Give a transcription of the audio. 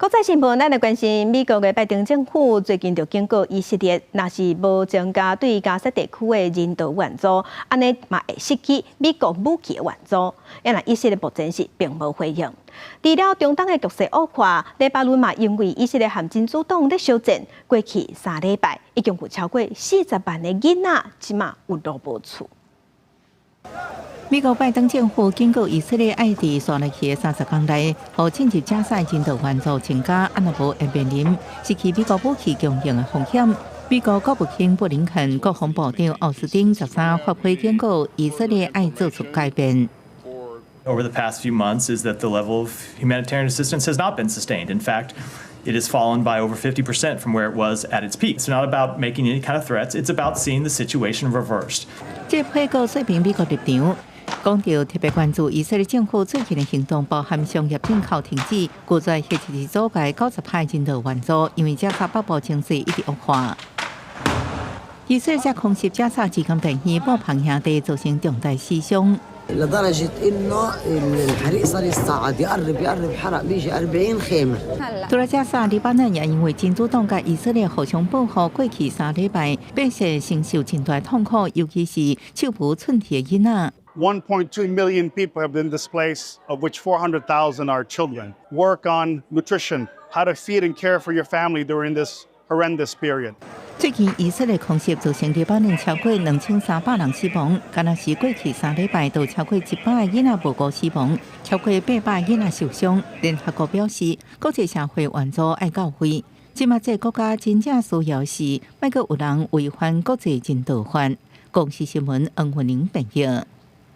國際新聞，咱來關心美國的拜登政府最近就警告以色列，若是無增加對加薩地區的人道援助，按呢嘛會失去美國武器的援助。但以色列目前是並無回應。除了中東的局勢惡化，黎巴嫩嘛因為以色列和真主黨咧相戰，過去3禮拜已經有超過40萬的囡仔，這馬有路無厝。美國拜登政府警告以色列，愛佇紲落去的30工內，予進入加薩人道援助增加，按若無會面臨失去美國武器供應的風險。美國國務卿布林肯、國防部長奧斯汀13發批警告，以色列愛做出改變。 Over the past few months, is that the level of humanitarian assistance has not been sustained. In fact, it has fallen by over 50% from where it was at its peak. It's not about making any kind of threats. It's about seeing the situation reversed. 這批告說明美國立場，講著特別關注以色列政府最近的行動，包含商業進口停止、拒絕核子組界90派人道援助，因為加薩北部情勢一直惡化。以色列空襲加薩至今病院布棚營地，造成重大死傷。 لدرجة إنه الحريق صار يتصاعد يقرب يقرب حرق بيجي 40 خيمة. 除了加薩，黎巴嫩也因為真主黨佮以色列互相報復，過去3禮拜百姓承受真大痛苦，尤其是手無寸鐵的囡仔。 1.2 million people have been displaced, of which 400,000 are children. Work on nutrition, how to feed and care for your family during this horrendous period. 最近以色列空襲造成黎巴嫩超過2300人死亡，敢若是過去3禮拜就超過100個囡仔無辜死亡，超過800個囡仔受傷。聯合國表示，國際社會援助愛到位。這馬這個國家真正需要是，莫閣有人違反國際人道法。公視新聞黃雲玲編譯。